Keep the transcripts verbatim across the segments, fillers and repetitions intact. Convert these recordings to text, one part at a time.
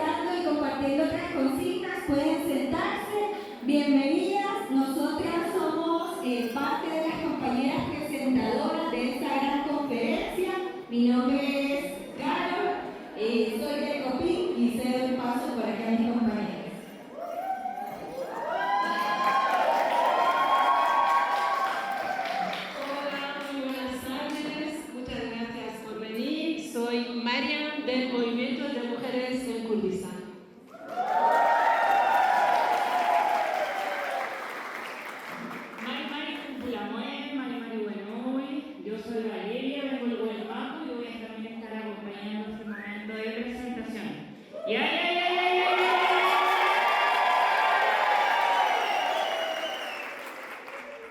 Y compartiendo otras consignas, pueden sentarse. Bienvenidas, nosotras somos eh, parte de las compañeras presentadoras de esta gran conferencia. Mi nombre es Carol, eh, soy de Copín y cedo el paso por acá a mis compañeras. Hola, muy buenas tardes. Muchas gracias por venir. Soy Mariam del Movimiento de Mujeres en Kurdistán. Mari mari kumbula moe, mari mari wenoi. Yo soy Valeria, vengo del Gualmapu y voy a también estar acompañando este momento de presentación. Ya, ya, ya, ya, ya, ya, ya.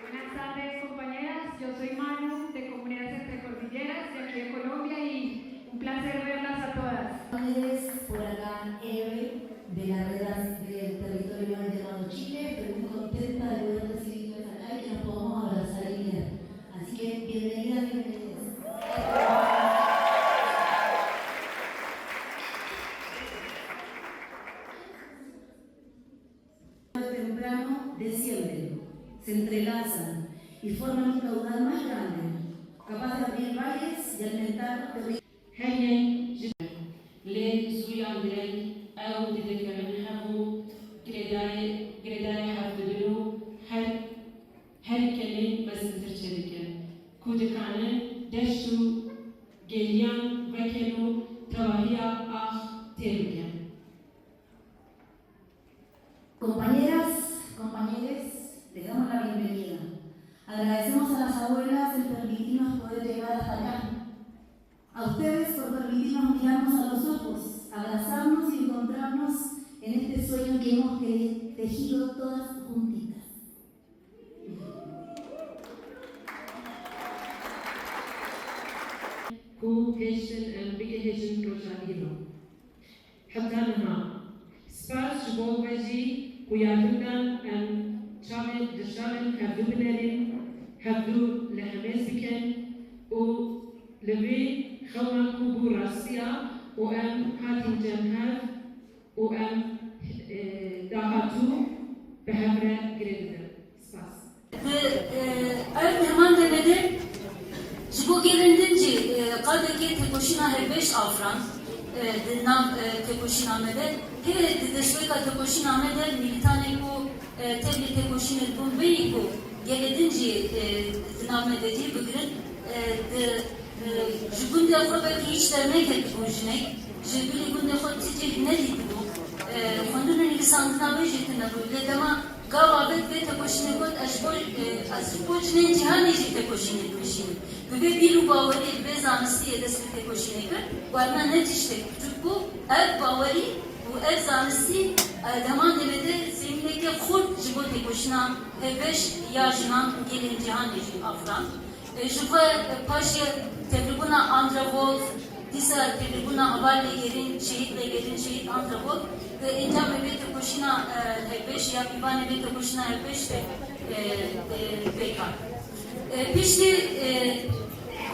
Buenas tardes, compañeras. Yo soy Manu, de Comunidades Entre Cordilleras, de aquí de Colombia, y un placer verlas a todas. Por acá, Eve, de las redes del territorio igual llamado Chile. Estoy muy contenta de poder recibirles acá y que nos podamos abrazar y mirar. Así que, bienvenidas, bienvenidos. Temprano de siempre se entrelazan y forman un caudal más grande, capaz de abrir valles y alimentar territorios. Her yek ji lê zûyan direng ew didikevin hev û girêdayê, girêdayê hev dibin û her, her kelê mezintir çêdikin, ku dikanin deşt û geliyan vekin û tevahiya ax têr bikin. Compañeras, compañeres, les damos la bienvenida. Agradecemos a las abuelas el permitirnos poder llegar hasta acá. A ustedes por permitirnos mirarnos a los ojos, abrazarnos y encontrarnos en este sueño que hemos te-, tejido todas juntitas. Ku hêştin em bigihêjin roja îro. Heta niha. Spas ji bo we jî ku yardim dan em çavên, di çavên hevdû binerîn, hevdû lehemêz bikin û li vî xewna ku bû rastiya û em hatîn cem hev û em, e, dahatû bi hev re girê bidin. Spas. Di, e, ev heman demê de ji bo gelên din jî, e, qadekê têkoşîna hevbeş afirand, e, di nav, e, têkoşîna me de. Hê di destpêka têkoşîna me de mîlîtanê ku, e, tevlî têkoşînê dibûn bêyî ku gelê din jî, e, di nav me de cî bigirin, e, di, e, ji gundê xwe belkî hîç dernekek bû jinek, ji bilî gundê xwe ti cih nedîtibû. E, xwendin û nivîsandina wê jî tune bû. Lê dema Gava vê, vê têkoşînê got, ez ji bo, e, ez ji bo jinên cîhanê jî têkoşînê dikişînim. Bi vê bîr û baweriyê, bi vê zanistiyê dest bi têkoşînê kir. Werna ne tiştek biçûk bû, ev bawerî û ev zanistî, e, di heman demê de zemîneke xurt ji bo têkoşîna hevbeş ya jinan û gelên cîhanê jî afirand. E, ji xwe, e, paşê tevlîbûna Andra Wolf, dîsa tevlîbûna heval lêgerîn, şehîd lêgerîn, şehîd Andra Wolf, e, encamê vê têkoşîna, e, hevbeş ya pîvanê vê têkoşîna hevbeş de, e, e, pêk hat. E, piştî, e,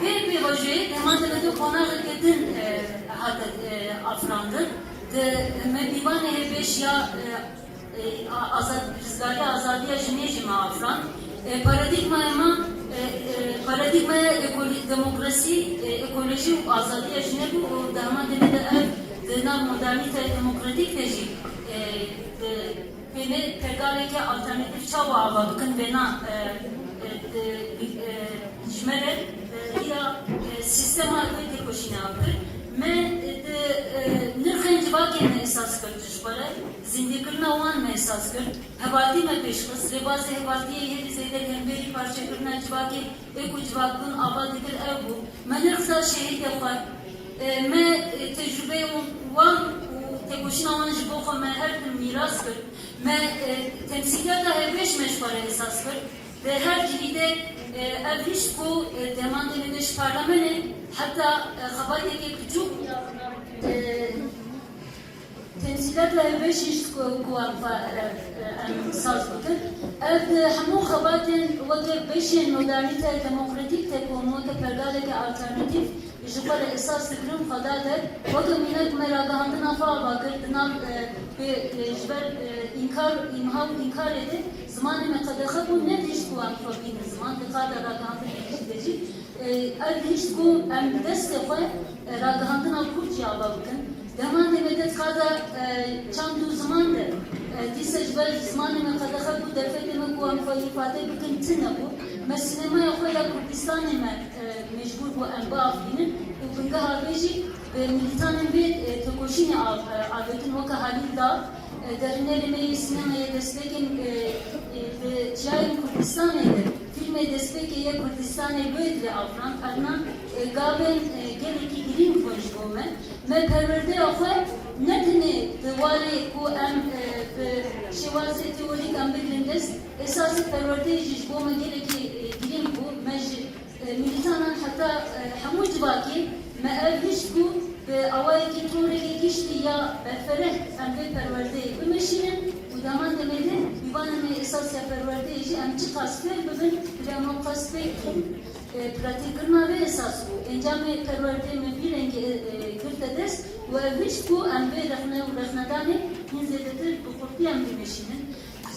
vê pêvajoyê, dema de me de qonaxeke din, e, hate, e, afirandin. Di me pîvanê hevbeş ya, e, E, a-, azad-, rizgariya azadiya jinê jî me afirand. E, paradîgmaya me, e, e, paradîgmaya ekoli-, demokrasî, e, ekolojî û azadiya jinê bû û di heman demê de ev di nav modernîteya demokratîk de jî, e, di pêne pergaleke alternatîf çawa ava bikin vêna, e, e, di, e, ji me re, e, îra, e, sîstema wê têkoşînê av kir. Me, e, di, e, nirxên civakê me esas kir ji xwe re. Zindîkirina wan me esas kir, hevaltî me pêş xist, rêbazê hevaltiyê yê herî zêde li hemberî parçekirina civakê ê ku civakbûn ava dikir ew bû. Me nirxda şehîdê xwe, e, me, e, tecrûbeyê wan û têkoşîna wan ji bo xwe me her tim mîras kir. Me, e, temsîliyata hevbeş me ji xwe re esas kir. Di her cihî de, e, ev hişt ku, e, dema demê de ji parlamenê heta, e, xebateke biçûk, e, Temsîlata hevbeş jî ku, ku em xwe, e, e, em saz bikin. Ev di hemû xebatên weke beşên modernîteya demokratîk de ku em weke pergaleke alternatîf Ji xwe re esas digirin xwe da der. Weke mînak me ragihandina xwe ava kir, di nav, e, bi, e, ji ber, e, înkar, îmha û înkarê de zimanê me qedexe bû, ne dihişt ku em xwe bînin ziman, di qada ragihandinê jî de jî. E, ev dihişt ku em bi destê xwe, e, ragihandina kurdî ava bikin. Dema demê de qada, e, çand û ziman de, e, dîsa ji ber zimanê me qedexe bû, derfetê me ku em xwe îfade bikin tune bû. Me sînemaya xwe ya Kurdistanê me, e, mecbûr bû em biafirînin û bingeha vê jî bi milîtanên vê, e, têkoşînê av-, e, avêtin weke Halîl Dağ, e, derhênerê me yê sînemayê destpêkên, e, e, bi çiyayên Kurdistanê de fîlmê destpêkê yê Kurdistanê Wêt lê afirand, evna, e, gavên, e, gelekî girîng bûn ji bo me. Me perwerdeya xwe ne tenê di warê ku em, e, bi şêwazê teorîk em bigrin dest, esasê perwerdeyê jî ji bo me gelekî, e, girîng bû. Me ji, e, milîtanan heta, e, hemû civakê me ev hişt ku bi awayekî toreke giştî ya berfereh em vê perwerdeyê bimeşînin û dema demê de pîvanê me esas ya perwerdeyê jî em çiqas fêr bibin, divê em ew qas fêr bibin. E, pratîkkirina vê esas bû. Encamê perwerdeyê me vî rengî, e, e, girte dest û ev hişt ku em vê rexne û rexnedanê hîn zêdetir bi xurtî em bimeşînin.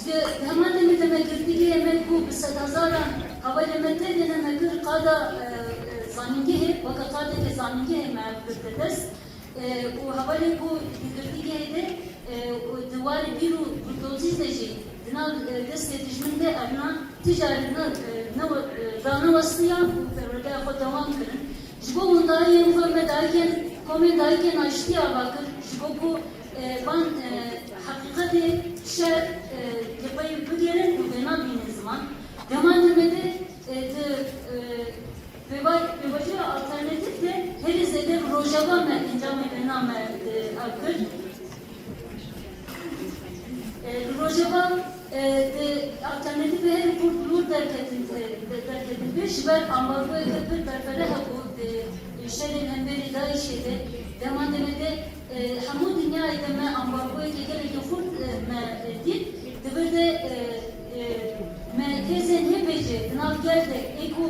Ji heman demê de me girtîgehê me ku bi sedhezaran hevalê me têdê ne me kir qada, e, e, zanîngehê, weke qadeke zanîngehê me ev girte dest. E, û hevalê ku di girtîgehê de, e, û di warê bîr û bildozî de jî di nav, e, destê dijmin de evna ti carî ne, e, ne, e, ranewestiyan û perwerdeya xwe dewam kirin. Ji bo windayiyên xwe me dayikên, komên dayikên aştiyê ava kir, ji bo ku, e, van, e, heqîqetê şer, e, li xwe bigêrin û vêna bînin ziman. Dema demê de, e, di, e, pêva-, pêvajoya alternatîf de herî zêde bi Rojava me encamê vêna me, e, ev kir. E, li Rojava, e, di alternatîfê herî kurt li wir derketin, e, de-, derketin pêş ji ber ambargoyeke pir berfireh hebû di şerê li hemberî DAIŞê de. Dema demê de, e, hemû dinyayê de me ambargoyeke gelekî xurt, e, me, e, dît. Di vir de, e, e, me hêzên H P C di nav gel de ê ku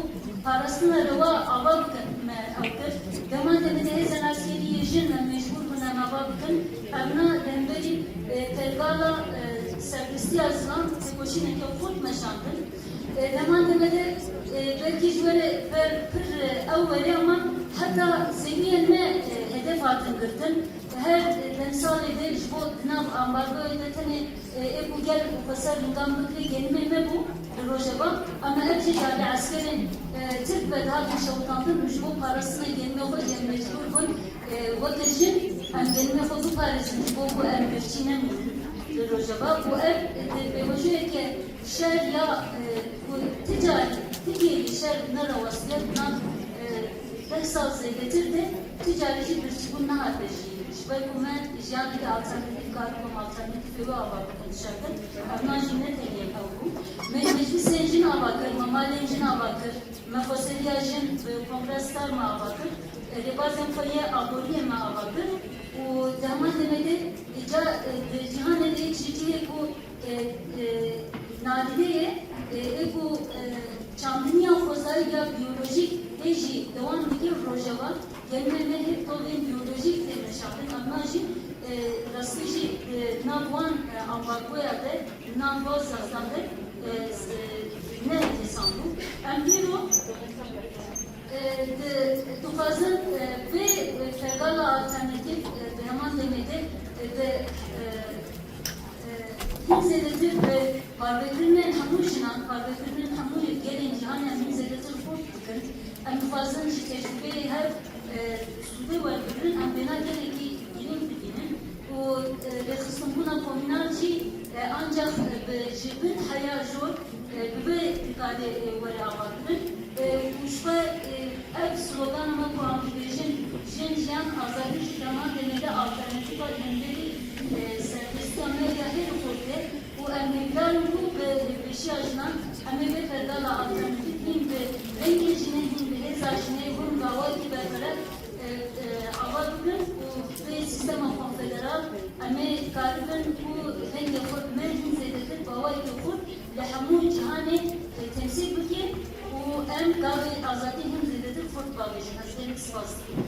parastina rewa ava bikin me ew kir. Dema demê de hêzên eskerî yê jin me mecbûr bûn em ava bikin. Evna li hemberî, e, pergala, e, serbestiya zilam têkoşîneke xurt meşandin. E, dema demê de, e, belkî ji were ber pir, e, ew were ama heta zeviyên me, e, hedef hatin girtin. Her, e, demsalê de ji bo di nav ambargoyê de tenê, e, ê ku gel xweser lingan bikirê genimê me bû li Rojava. Ama ev jî carî eskerên, e, Tirk ve dihatin şewitandin û ji bo parastina genimê xwe em mecbûr bûn, e, weke jin em genimê xwe biparêzin ji bo ku em birçî nemînin li Rojava. Û ev, e, di pêvajoyeke şer ya, e, ku ti carî, ti kêrî şer nerawestiye, bûna, e, deh sal zêdetir de ti carî jî birçîbûn nehate jiyîn. Ji ber ku me jiyaneke alternatîf karibûn alternatîfê wê ava bikin şer de. Evna jî ne tenê ew bû. Me meclîsên jin ava kir, me malên jin ava kir, me xweseriya jin bi Kongre Star me ava kir. E, rêbazên xwe yê aboriyê me ava kir. Û di heman demê de, e, ca, e, di cîhanê de yek ji cihê ku e, e, nadîde ye, e, ê ku, e, çandiniya xwezayî ya biyolojîk hê jî dewam dike Rojava, genimê me hê tovên biyolojîk tê meşandin, evna jî, e, rastî jî, e, nav wan, e, ambargoya de, nav van zextan de, e, s-, e, ne hêsan bû. Em îro, e, di, dixwazin, e, vê, e, pergala alternatîf, e, di heman demê de, e, bi, e, Hîn zêdetir bi parvekirinên hemû jinan, parvekirinên hemû gelên cîhanê em hîn zêdetir xurt dikin. Em dixwazin ji tecrûbeyê hev, e, sûdê werbigirin, em vêna gelekî girîng dibînin û, e, rêxistinbûna komînal jî, e, ancax, e, bi, ji bin heya jor, e, bi vê dikare, e, were avakirin. E, û ji xwe, e, ev slogana me ku em dibêjin, jin, jiyan, azadî ji dema demê de alternatîfa li hemberî, e, serbestiya me ya hê li xurt e û em hêvdar in ku bi hevbeşiya jinan em ê vê pergala alternatîf hîn bi rengê jinê, hîn bi hêza jinê, hûn bi awayekî berfireh, e, e, ava bikin û vê sîstema konfederal em ê karibin ku rengê xurt me hîn zêdetir bi awayekî xurt li hemû cîhanê, e, temsîl bike û em gavê azadî hîn zêdetir xurt bavêjin. Ez gelek Spas.